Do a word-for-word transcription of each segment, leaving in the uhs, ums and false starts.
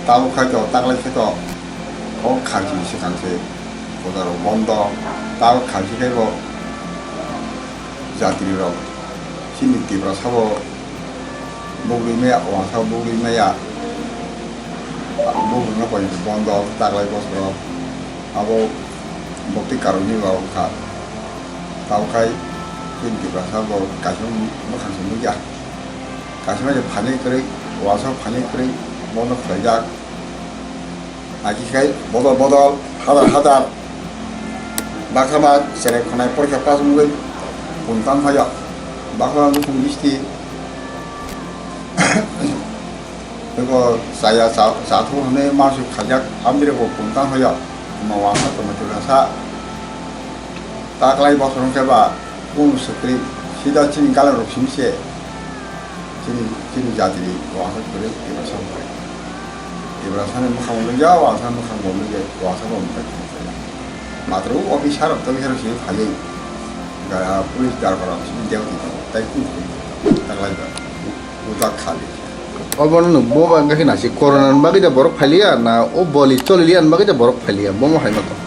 Tabuk khai to, taklai khe to, o kharchi swkang se puja rok bondo, tabuk kharchi khai bo jatri rok chini Tiprasa bo bugui maya, wansa bugui maya, bugui no koi bondo, taklai bosoro abo bokti karoni ba wngkha. Tabuk khai chini Tiprasa bo kaisa mwkhang se nukya. Kaisa mai phanwi kwrwi, wansa phanwi kwrwi bono khlaijak. Aki khai bodol bodol, hadar hadar. Baksa ma cherai khwnai porikha pass wngwi puntan phaio. Baksa ma nukhung bisti. Eko chaya cha, cha thu hwnwi masu khaijak, amtwrwi bo puntan phaio. Omo wansa tongma tongma sa. Taklai bosor wngkhe ba, kung swkri, sida chini gala rok simi se. Chini, chini jati ni wansa kwrwi, Tiprasa bo kwrwi. Tiprasa ni mwkhang bo nukya, wansa mwkhang bo nukya, wansa bo mwtai tongthokya. Matwrwng officer rok tei officer rok simi phaiwi, ga-, police darbar rok simi dewti tongo, tei kung kwrwi taklai ba, udak khali. Obono nwng bo ba wngkha khe nasi corona ni bagwi da borok phailiya, na o boli choliliya ni bagwi da borok phailiya, bomo hai ma tong?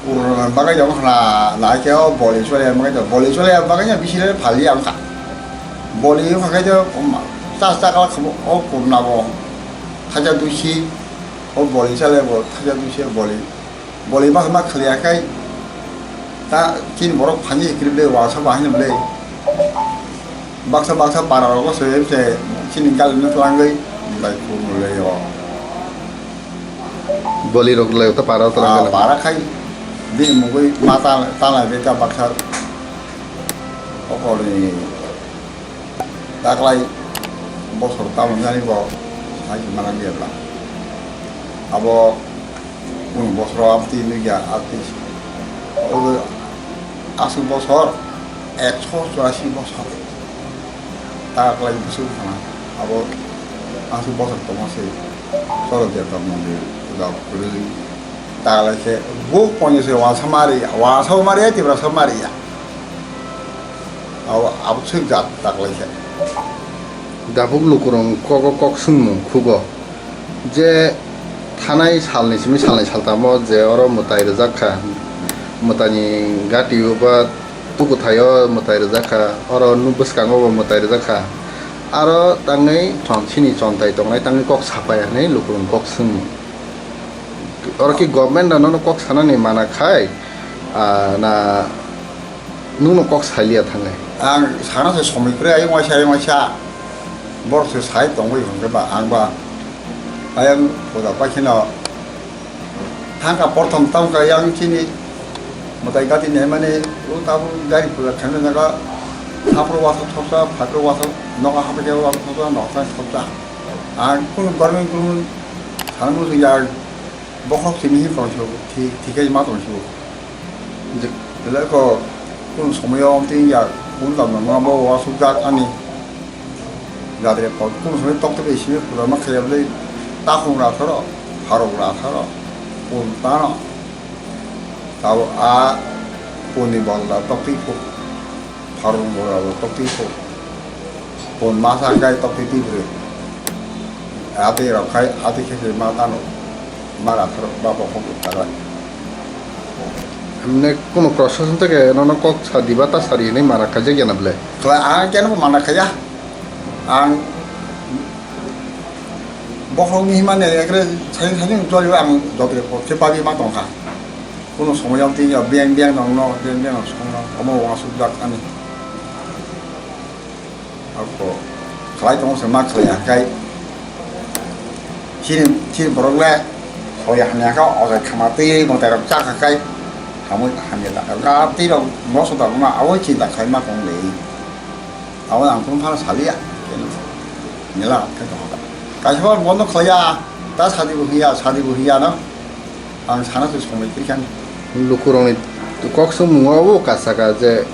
Corona bagwi jabo khna, nai khe o boli chole bagwi, boli chole bagwi no bisi le phali ang kha. Boli wngkha khe je, um, ta ta kala khamo o corona bo thaja dusi, o boli chale bo thaja dusi boli. Boli ma ma khliya khai ta chini borok phani krip le wansa bahai le. Baksa baksa para rogo se se chini gal no twlangwi bai khum le yo. Boli rok lai ta para rok Ah, twlang. Para khai bini mugwi ma ta, ta lai beta baksa. Okori taklai bosor tamon jani bo hai mana dia bla. Abo un bosor amti nugya ati. Obo aswk bosor, ekso churasi bosor. Taklai bwswk thana. Abo aswk bosor tongma se. Choro Debta mondir puja kwrwi. Taklai khe bo ponyo se wansa mari, wansa mari, Tiprasa mari ya. Abo, abo swk jat taklai khe. Dapuk lukurok kok, kok swngmung khugo. Je thanai salni simi salnwi saltamo je oro mwtai rwjak kha. Mwtaini gati o ba tukuthaio mwtai rwjak kha. Oro nuk bwskango bo mwtai rwjak kha. Aro tangwi chon-, chini chontai tongnai tangwi kok sapaiya hinwi lukurok kok swngmung. Oro khe government no nono kok sanani mana khai, ah, na nwngno kok sailiya thangnai. Ang sana se somoi kwrwi ayung waisa, ayung waisa. Borok se sai tongwi hwnkhe ba, ang ba ayang puja pakhino thangkha, prothom tangkha yang chini mwtai gati naimani, o tabuk gari puja khaina jaga, hapro wasa thopsa, phatro wasa, nogo hapro wasa thopsa, nogo thopsa. Ang kunu government kunu sana musu ya. Bokhok simi hin tong sibo, thi-, thikai ma tong sibo. Je, belai ko, kun somoyo twi ya, kun dam no ma bo wa suk jak ani. Jadre ko, kun somoy tok tok simi pura ma khaya bele, ta khung ra thoro, pharok ra thoro, kun ta no. Tabo a, kun ni bol da tok twi ko. Pharung bora bo tok twi pho. Pon masa kai tok twi twi pho. Ati rok khai, ati khe se ma tano. Ma ra thar ba bo khok ta rai. Emne kono prosason theke nono kok sa diba ta sari hinwi mana khaijak ya na ble? Kla ang keno mana khaya. Ang bokhok ni himane ekre sai sai jori ang jotri pho se pagi ma tong kha. Kuno somoy ang tini biyang biyang nang no, biyang biyang nang song no, omo wang suk jak ani. Ako khlai tong se ma khlai ya kai. Chini, chini borok le, soya hamya ka, ojai khama twi, motai rok chak kai. Hamui hamya da, ga twi rok, moso da ma, awoi chinta khai ma tong le. Abo ang kunu phano saliya. Nila, khe tong ka. Kaisa bondo khlaiya, ta sadi bo hiya, sadi bo hiya no. Ang sana se somoi twi khan. Lukurokni kok swngmungo bo kasaka je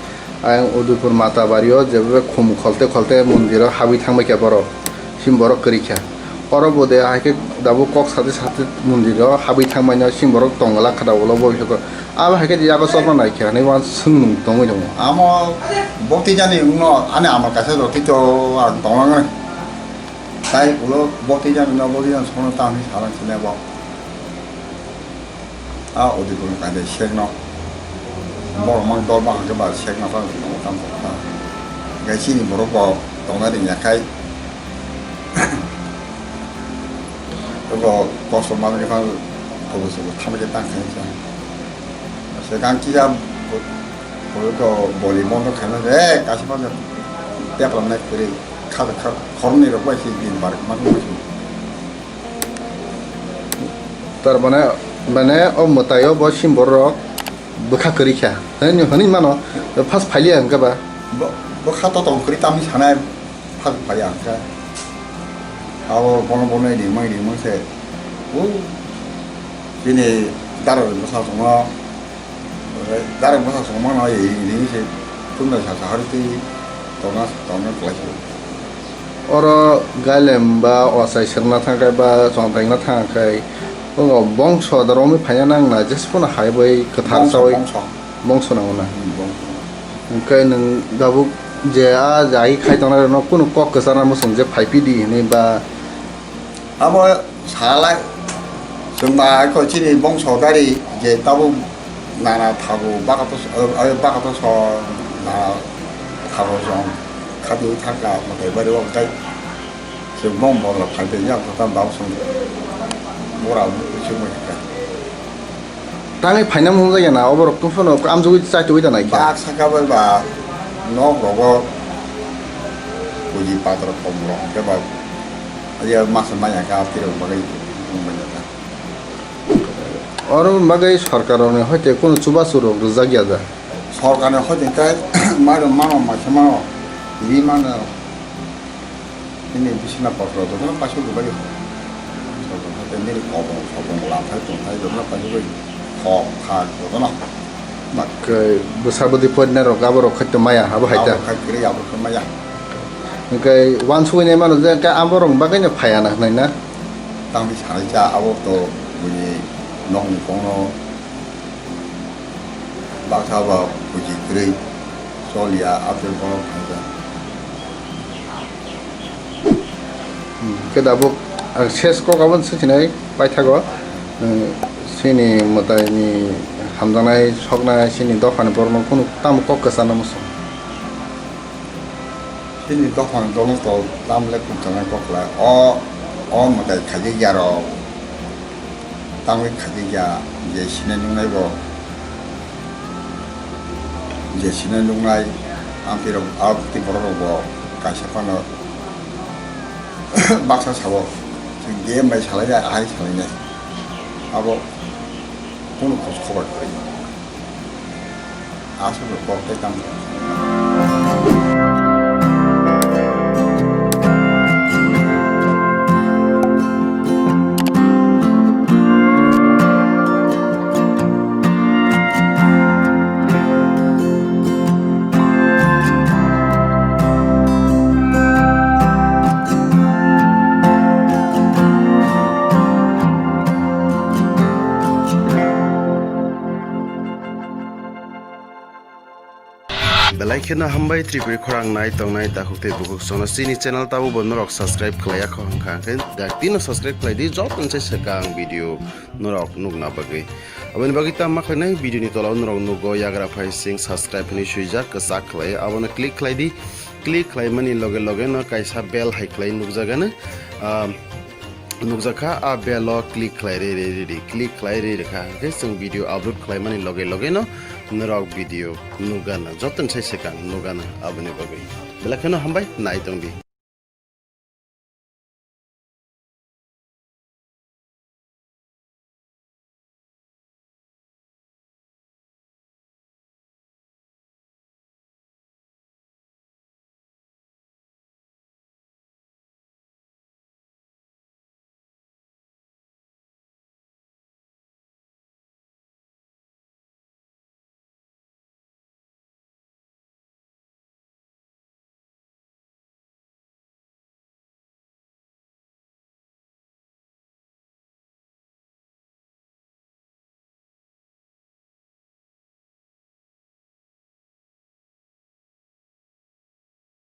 ayang Udaipur Matabario je be khum kholte kholte mondiro habwi thangbai kha borok. Sim borok kwrwi kha. Oro bo de hai khe dabo kok sate sate mondiro habwi thangbai no sim borok tongla khada ulo bo. Abo hai khe yago chopra nai khe hinwi uansuk swngmung tongwi tongo. Amo bokti jani wngno ani amal kaisa rw twi to ang tonglang nai. Tai ulo bo twi jani no, bo twi jani sono ta hwnwi salang sini bo. A odi kono kaide sekno. Borok mang dol ba hwnkhe ba sekno ta hwnwi tamo tamo ta. Gai chini borok bo tongna ringya khai. Abo kosto manwi kha, kobo sobo tamo khe tang khai cha. Se gang kisa, ko, ko, ko boli mondo khaina, eh, kaisa mano tepla nai kwrwi, kha, kha, khoroknwi rok bai se din bar ma ma. Tar mane, mane o mwtai o bo sim borok bwkha kwrwi kha. Hwnwi, hwnwi mano, first phailiya hwnkhe ba. Bo, bo kha to tong kwrwi tamni sanai. Phal phai ang khe. Abo bono bono rimang rimang se. O bini daro ri bwsa songno. Daro bwsa songma no ring ring se. Tunda sa sa hari twi tongna tongna kwlai se. Oro gailem ba ochai sengna thang khe ba chongtaina thang khe. Abo bongso da romwi phaiya nang na jespono hai bai kwthar Bongso, sawi. Bongso. Bongso nango na. Hmm, bongso. Hwnkhe nwng tabuk je a jai khai tongnai rokno kunu kok kwchana muchung je phai pidi hinwi ba? Abo salai chwng ba kho chini bongso gari je tabuk nana thabu bakato, eh, bakato so nana thabu jong khadi thangka mwtai bari o tai. Chwng bom bom rok phai tong yak kota bau song bora bu chwng mai kha. Tangwi phaina mung jaya na oborok tong phano amjugwi chai tugwi da nai kha. Bak saka bai ba nok rogo puji patro kom rok ke ba ya masa maya ka tiro bagai mung maya ka. Oro bagwi sorkar rokni hoite kunu chubachu rok rijak ya da. Sorkar ni hoite tai mano mano masa mano ri mano. Ini bisina potro jotono paisuk rwbaio. Jotono tei nini kobong sobong lamthai tongthai jotono paisugwi kok thak jotono. Khe bwsa bwtwi porinai rok abo rok khaito maya abo hai ta. Abo khai kwrwi abo khe maya. Hwnkhe uansugwi nai mano je hwnkhe abo rok bagwi no phaiya na hwnwi na. Tangwi sanai cha abo to buini nokni kokno baksa ba buji kwrwi choliya abo borok phaikha. Khe tabuk ang ses kok abo swk sinai paithago, chini mwtaini hamjaknai soknai chini dophani borokno kunu tamo kok kwchana muchung. Chini dophani dolo to tamle kwchana kok lai o, o mwtai khaijak ya rok. Tangwi khaijak ya, je sinai nungnai bo, je sinai nungnai, amtwi rok, amtwi borok rok bo kaisa phano baksa sabo, chwng D M bai salai ya, ahai salai nai, abo kunu khos khobar kwrwi. Aswk rok kok tei tamo. Belai kheno hambai Tripuri khorang nai tongnai takhuk tei bukhuk sono chini channel tabo bo norok subscribe khlai ya kho hwnkha hwnkhe dakti no subscribe khlai di joto ni sai swkang video norok nukna bagwi. Aboni bagwi tamo ma khlainai video ni tola o norok nugo yagra phai sing subscribe hinwi swijak kwchak khlai abono click khlai di click khlai mani loge loge no kaisa bell hai khlai nukjak ano. Ah, nukjakha a bell o click khlai re re re re click khlai re re kha hwnkhe chwng video upload khlai mani loge loge no norok video nukgana joto ni sai swkang nukgana aboni bagwi belai kheno hambai nai tong di.